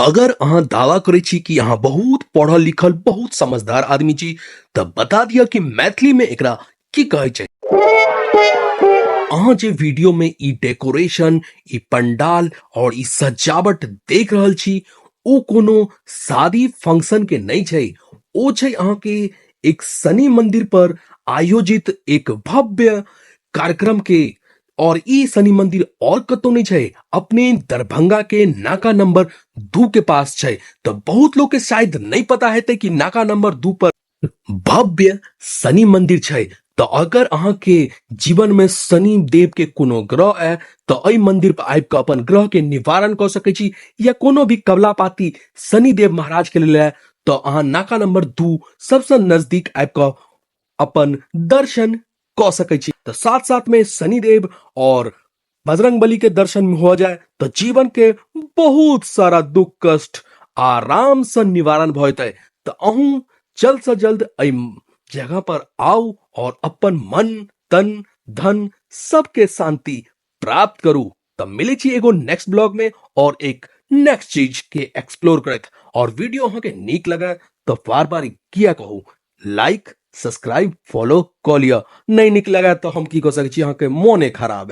अगर अहाँ दावा करै छी कि अहाँ बहुत पढ़ल लिखल बहुत समझदार आदमी छी तऽ बता दिअ कि मैथिली में एकरा की कहै छै। अहाँ जे वीडियो में ई डेकोरेशन, ई पंडाल और ई सजावट देख रहल छी ओ कोनो शादी फंक्शन के नहीं छै, ओ छै अहाँ के एक शनि मंदिर पर आयोजित एक भव्य कार्यक्रम के। और ई शनि मंदिर और कतौ नहीं छै, अपने दरभंगा के नाका नंबर 2 के पास छै। तो बहुत लोग के शायद नहीं पता हेतै कि नाका नंबर 2 पर भव्य शनि मंदिर छै। तो अगर अहाँ के जीवन में शनि देव के कोनो ग्रह है तो एहि मंदिर पर आबि कऽ अपन ग्रह के निवारण कऽ सकै छी, या कोनो भी कबला पाती शनि देव महाराज के लेल है तो अहाँ नाका नंबर 2 सबसे नजदीक आबि कऽ अपन दर्शन कऽ सकै छी। तो साथ साथ में शनिदेव और बजरंग बली के दर्शन हो जाए तो जीवन के बहुत सारा दुख कष्ट आराम से निवारण भऽ जेतै। तो अहूँ जल्द से जल्द एहि जगह पर आउ और अपन मन तन धन सबके शांति प्राप्त करू। तब मिलै छी एगो नेक्स्ट ब्लॉग में और एक नेक्स्ट चीज के एक्सप्लोर करैत। और वीडियो अहाँ के नीक लगे तो बार बार किया कहू, लाइक सब्सक्राइब फॉलो कऽ लिअ। नहीं नीक लगे तो हम की कऽ सकै छी, अहाँ के मोने खराब है।